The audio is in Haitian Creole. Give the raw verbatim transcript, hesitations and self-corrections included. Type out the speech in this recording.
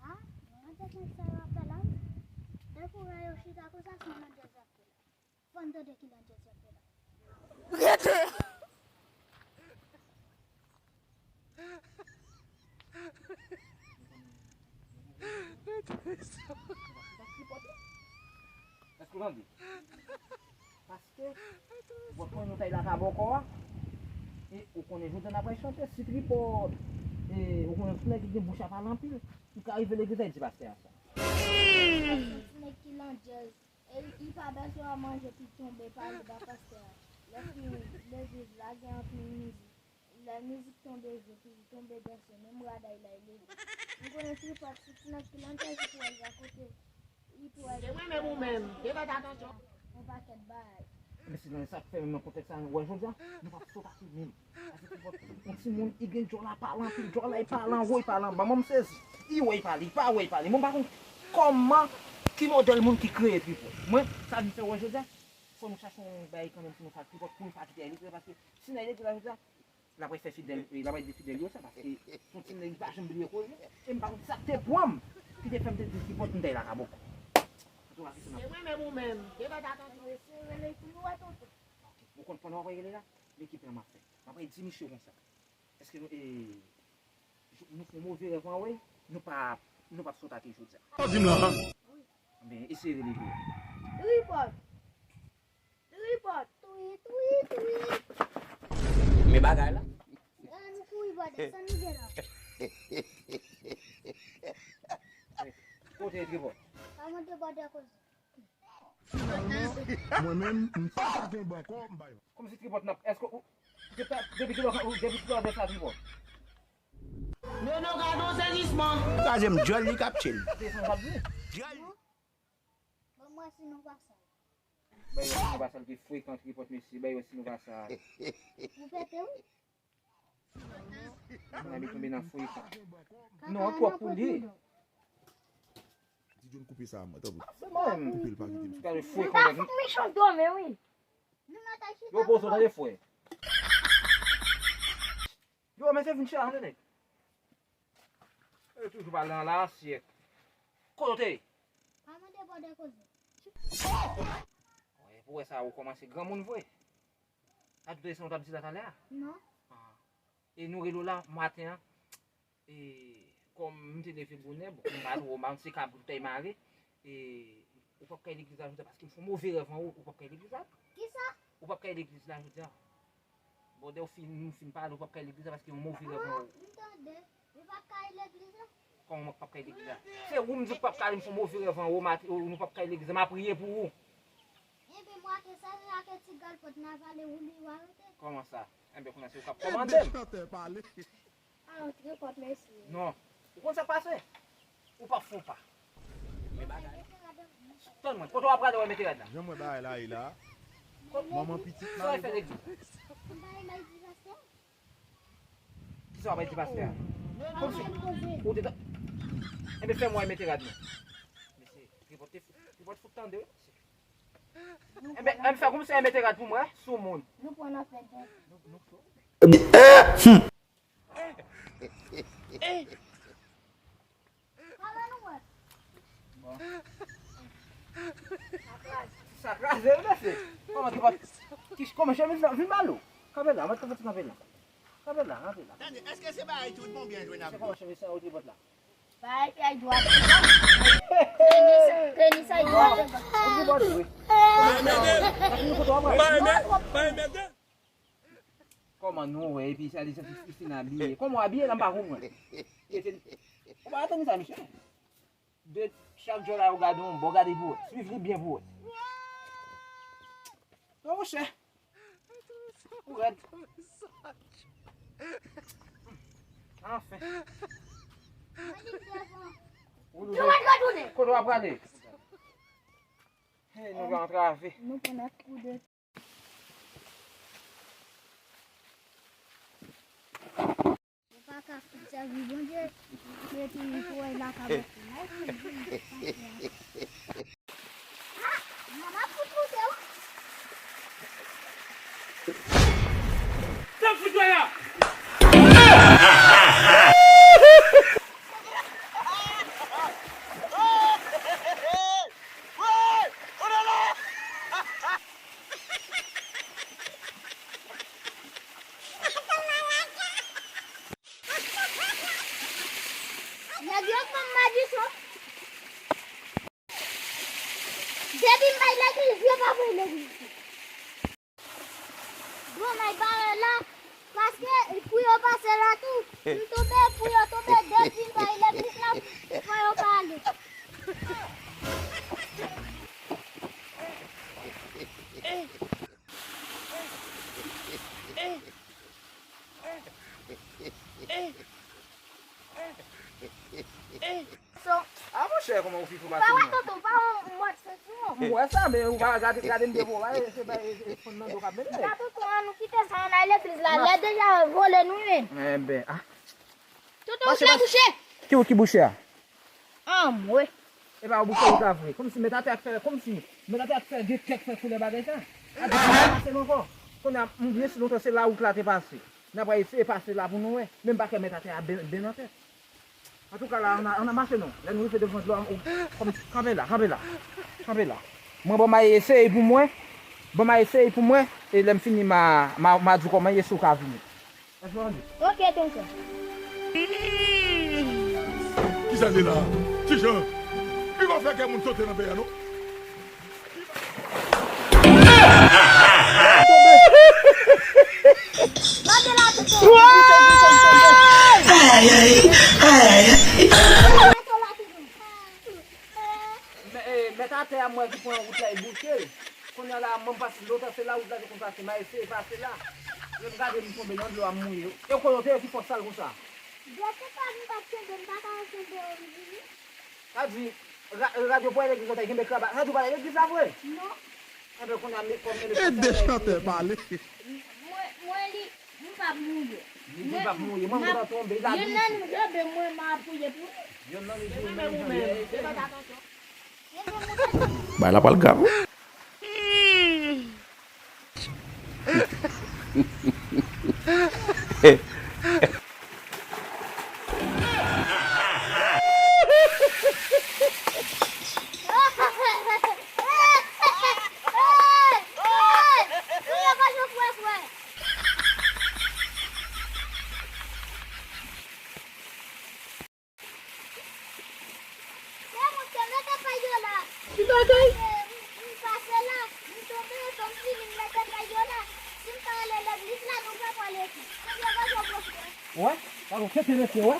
Ah, mwen te konn sa yo ap fè la. Depi w wè yo chita konsa, se yon landjèz y ap fè la. Fò n tande ki landjèz y ap fè la. Rete! Rete sa. Èske w tande? Paske, bon, pou nou tay la ka bò kò a, e ou konnen jodi a n ap al chante, si Tripòt, e ou konnen tout nèg ki gen bouch a pale anpil, li ka rive legliz la, li di pastè a sa. Ti nèg ki landjèz, e li pa bezwen manje pou l tonbe pale ba pastè a. Lè fini legliz la gen anpil mizik. Lè mizik tonbe, jou ki tonbe danse, menm raday la, li leve. M konnen Tripòt, se ti nèg ki landjèz, li pou al akote. Li pou al Se mwen menm ou menm, de fèt atansyon. Yon pakèt bagay. Men se nan sa k fè menm nan kontèks sa, nou wè jodi a, nou p ap sot ate menm. Paske Tripòt, yon timoun, li gen djòl a pale anpil, djòl la, li pale anwo, li pale anba, mwen m sezi. Li wè, li pale, li pa wè, li pale. Mwen m pa konn kòman, ki modèl moun ki kreye Tripòt. Mwen, sa m fè wè jodi a, fò nou chache yon bagay kanmenm pou nou fè ak Tripòt, pou nou pa kite l ale, paske si n ale legliz la jodi a, L ap fè fidèl, l ap di fidèl yo sa, paske se yon ti nèg ki pa janm bliye koze, e m pa konn sa k te pran m, ki te fè m te di Tripòt m ta ye la ka bòkò. Antouka, se Se mwen menm ou menm, de fèt atansyon. Mesye, rele pou nou wè tonton. Ok, ou konn pandan w ap rele la, men ki plan m ap fè. M ap di misye konsa. Èske nou, e, nou fè yon move rèv anwo, nou pa, nou p ap sot ate jodi a. Sa w di m la? Wi. Enben, eseye rele pou wè. Tripòt. Tripòt. Twi, twi, twi. Men bagay la. An nou kouri bòdè, sa nou gen la? Kote Tripòt? Pa mande bòdè koze. Mwen menm, m pa ka gen bò ankò, m bay. Kòmsi Tripòt n ap, èske ou, depi, depi kilè, depi kilè w fè sa Tripòt? Nono gade yon sezisman. Kraze m djòl li k ap tchil. Desann w ap di. Djòl. Ban m wè si nou pa sal. Bay wè si nou pa sal, ki frekan Tripòt mesye, bay wè si nou pa sal. Ou pete wi. Mwen li tonbe nan frekan. Non, twòp pou li. Ti John koupe sa mwen, tanpri. Koupe l pa kite m. Gade frekan nèg. Fòk mechan dòmi wi. Yo poze w tande frè. Yo, mesye vin chita tande nèg. E toujou pale nan lasyèt. Kote w te ye? Pa mande bòdè koze. Wi, pou wè sa ou kòmanse granmoun vre. Sa tout resan ou t ap di la talè a? Non. Ah. E nou rele w la maten an. E kòm m te leve bonè, bon, m pa twò, m pa konn si se kabrit ou t al mare. E ou p ap kay legliz la jodi a paske m fè yon move rèv anwo, ou p ap kay legliz la. Kisa? Ou p ap kay legliz la jodi a. Bòdè ou fin, nou fin pale, ou p ap kay legliz la paske yon move rèv anwo. Ah, m tande. Ou p ap kay legliz la? Kòman mwen p ap kay legliz la? Se ou m di ou p ap kay, m fè yon move rèv anwo, m ap, nou p ap kay legliz la, m ap priye pou ou. Enben, m rake sèl rake ti gòl pòt nan vale ou li w arete. Kòman sa? Enben, kounye a se ou k ap kòmande m. Chantè pale. A, antre pòt, mesye. Non. Ou konn sa k pase? Ou p ap fè w pa. Men bagay. Tann mwen, kote w ap prale wè mete rad la? Jan mwen bagay la ye la. Manman pitit la. Sa w fè legliz? Kisa w ap di pastè a? Kòmsi ou te ta. Enben, fè m wè mete rad mwen. Mesye, Tripòt te fout, Tripòt fout tande wi, mesye. Enben, enben, fè kòmsi w mete rad pou mwen, soumoun. Nou pran afè djòl. Bon. Sa kraze, wi, mesye. Kòman ki pa, ki, kòman chemiz la vin ba lou? Kanpe la, mwen kanpe ti kanpe la. Kanpe la, kanpe la. Tande, èske se bagay tout bon byen jwe n ap jwe? Se kòman chemiz sa yo te pot la? Bagay ki ay dwat. Tenis, tenis ay dwat. Ou di bòt, wi. Bay mède, bay mède, bay mède. Kòman nou wè, epi sa li santi li fin abiye. Kòman w abiye la, m pa konprann. Ou pa tande sa, mesye? De chak jou la, ou gade yon bò, gade pou wè. Swiv li byen pou wè. Non, monchè. Ou rèd. Anfen. Kote w ap prale? Hey, nou va antrave. Nou pran kou de Ou pa ka sèvi Bondye, epi pou wè la ka bati la. Ah, manman fout ou te ou. Nèg yo pran m madichon. Depi m bay legliz, yo pa voye legliz. Bon, m al bare la, paske pou yo pase la tou, m tonbe, pou yo tonbe, depi m bay legliz la, fò yo pale. So, a monchè, kòman ou fifou pase mwen? Ou pa wè tonton, ou pa wè yon mòd santi non. M wè sa, men ou pa gade, gade m devan w la, e, se pa, e, e, fonn nan do k ap mennen. Ba tonton, an nou kite sa, ann al legliz la, lè deja vole nou ye. Enben, ah. Tonton, ou fè bouche. Ki wout ki bouche a? Anmwe. E pa bouche wout la vre. Kòmsi mèt atè a k fè, kòmsi mèt atè a k fè gen kèk fè koulè bagay sa. A di sa pa pase ankò. Kounye a, m byen si lontan se la wout la te pase. N ap eseye pase la pou nou wè. Menm pa kè mèt atè a ben, ben nan tèt. Antouka la, ann a, ann a mache non. Lè nou rive devan dlo a, ou, kòm, kanpe la, kanpe la. Kanpe la. Mwen ban m a eseye pou mwen. Ban m a eseye pou mwen. E lè m fini, m a, m a, m a di w kòman ye si w ka vini. Èske w tande? Ok, tonton. Kisa l ye la? Kijan? Li pa fè kè moun sote nan peyi a, non? Gade la, tonton. Ay, ay, ay, ay, ay. Mè, eh, mèt atè a, m wè ki pran wout la, e bouche l. Kounye a la, mwen m pase lontan, se la wout la te konn pase, m a eseye pase la. Lè m gade, m tonbe nan dlo a, m mouye. E kote w te ye ki fòs sa l konsa? Dlo se pa m t ap kenbe, m pa ka kenbe yo, m vini. Sa di, ra-, radyo pou legliz la, te kenbe krab la. Sa di w pa legliz la vre? Non. Enben, kounye a, m fò m mele. E de chantè pale. Mwen, mwen li, m p ap mouri. Li di l p ap mouri. Mwen, m gentan tonbe, l ap glise. Youn nan nou kenbe mwen, m a apiye pou li. Youn nan nou di, men, men, men. Bay la pral grav wi. Ki bagay? M pase la, m tonbe, fò m vini, m mete kay yo la. Si m pa ale legliz la, nou pa pral rete. Konbyen gwo gwo frè? Wè, pa gen okenn mesye, wè.